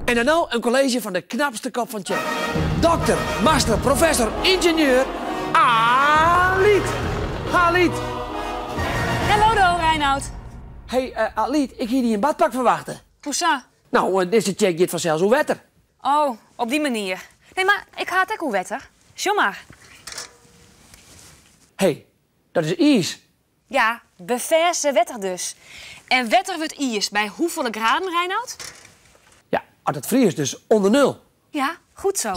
En dan no in kolleezje fan de knapste kop fan Tsjek. Dokter, master, professor, yngenieur Alyt. Alyt. Hallo do, Reinout. Hey, Alyt, ik hie dy yn badpak ferwachte. Hoesa? No, dizze tsjek giet fansels oer wetter. Oh, op dy manier. Nee, mar ik ha it ek oer wetter. Sjoch mar. Hey, dat is iis. Ja, beferzen wetter dus. En wetter wurdt iis by hoefolle graden, Reinout? Ja, as it friest dus ûnder nul. Ja, goed zo.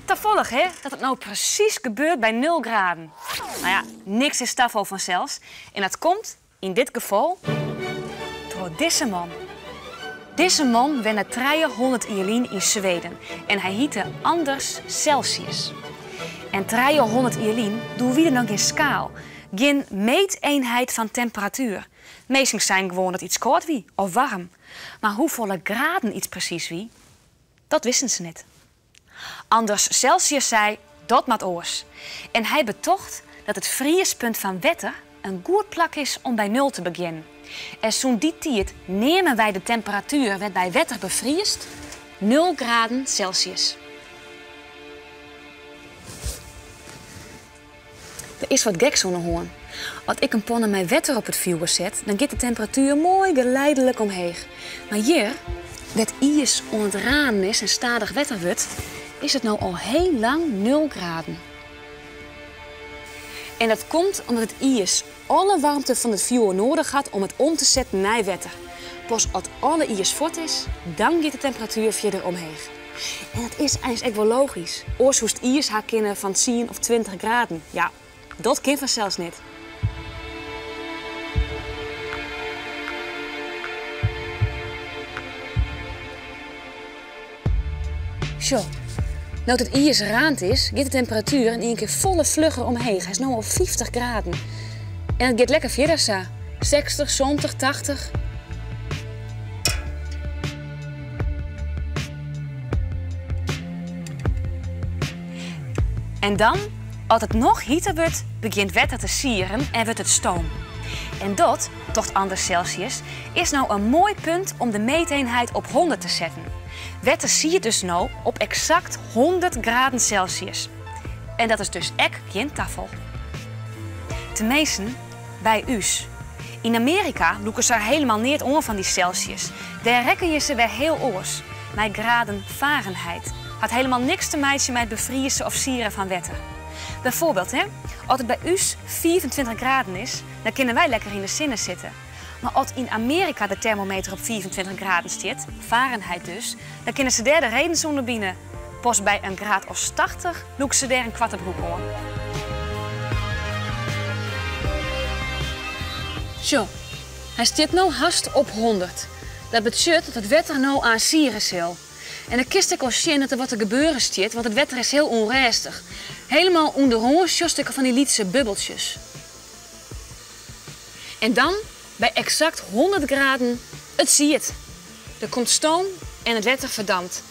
Tafallich, hè, dat it no presys gebeurt by nul graden. No ja, niks is tafal fansels. En dat komt, yn dit gefal, troch dizze man. Dizze man wenne 300 jier lyn yn Sweden en hy hite Anders Celsius. En 300 jier lyn, doe wie der noch gjin skaal, gjin meeteenheid fan temperatuer. Minsken seinen gewoan dat iets kâld wie of waarm. Mar hoefolle graden iets presys wie, dat wisten se net. Anders Celsius sei, dat moat oars. En hy betocht dat it friespunt fan wetter in goed plak is om by nul te begjinnen. En sûnt dy tiid neame wy de temperatuer wêr't by wetter befriest nul graden Celsius. Der is wat geks oan 'e hân. As ik in panne mei wetter op it fjoer set, dan giet de temperatuer moai geleidelijk omheech. Mar hjir, wêr't iis oan it ranen is en stadich wetter wurdt, is it no al heel lang nul graden. En dat komt omdat it iis alle waarmte fan it fjoer noadich hat om it om te setten nei wetter. Pas as alle iis fuort is, dan giet de temperatuer fierder omheech. En dat is eins ek wol logysk. Oars soest iis ha kinne fan tsien of 20 graden. Ja, dat kin fansels net. Sjoch, no't it iis raand is, giet de temperatuer yn ien kear folle flugger omheech. Hy is no al 50 graden. En it giet lekker fierder sa. 60, 70, 80. En dan, as it noch hiter wurdt, begjint wetter te sieren en wurdt it stoom. En dat, tocht Anders Celsius, is no in moai punt om de meeteenheid op 100 te setten. Wetter siert dus no op eksakt 100 graden Celsius. En dat is dus ek gjin tafal. Teminsten, by ús. Yn Amearika lûke se har helemaal neat oan fan dy Celsius. Dêr rekkenje se wer heel oars, mei graden Fahrenheit. Hat helemaal niks te meitsjen mei it befrieze of sieren fan wetter. Byfoarbyld, hè, as it by ús 25 graden is, dan kinne wy lekker yn de sinne sitte. Mar as yn Amearika de termometer op 25 graden stiet, Fahrenheit dus, dan kinne se dêr de redens ûnder bine. Pas by in graad as 80 lûke se dêr in koarte broek oan. Sjoch, hy stiet no hast op 100. Dat betsjut dat it wetter no aanst siere sil. En dan kinst ek al sjen dat der wat te gebeuren stiet, want it wetter is heel ûnrêstich. Helemaal ûnderoan sjochst ek al fan dy lytse bubbeltsjes. En dan, by eksakt 100 graden, it siert. Der komt stoom en it wetter ferdampt.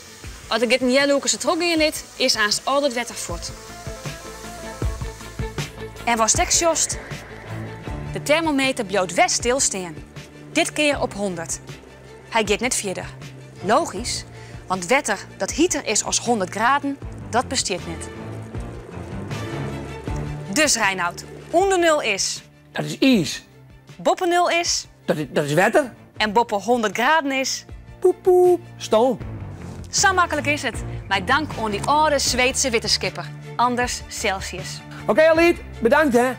As ik dit in healoerke sa trochgean lit, is aanst al dat wetter fuort. En watst ek sjochst, de termometer bliuwt wer stilstean. Dit kear op 100. Hy giet net fierder. Logysk, want wetter dat hiter is as 100 graden, dat bestiet net. Dus Reinout, ûnder nul is. Dat is iis. Boppe nul is. Dat is wetter. En boppe 100 graden is. Poep, poep, stoom. Sa maklik is it. Mei dank oan dy âlde Sweedse wittenskipper, Anders Celsius. Oké Alyt, bedankt hè.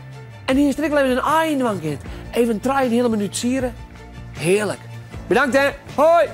En hjir is der ek wol even in aai yn dwaan kind. Even trijenheale minút siere. Hearlik. Bedankt hè. Hoi!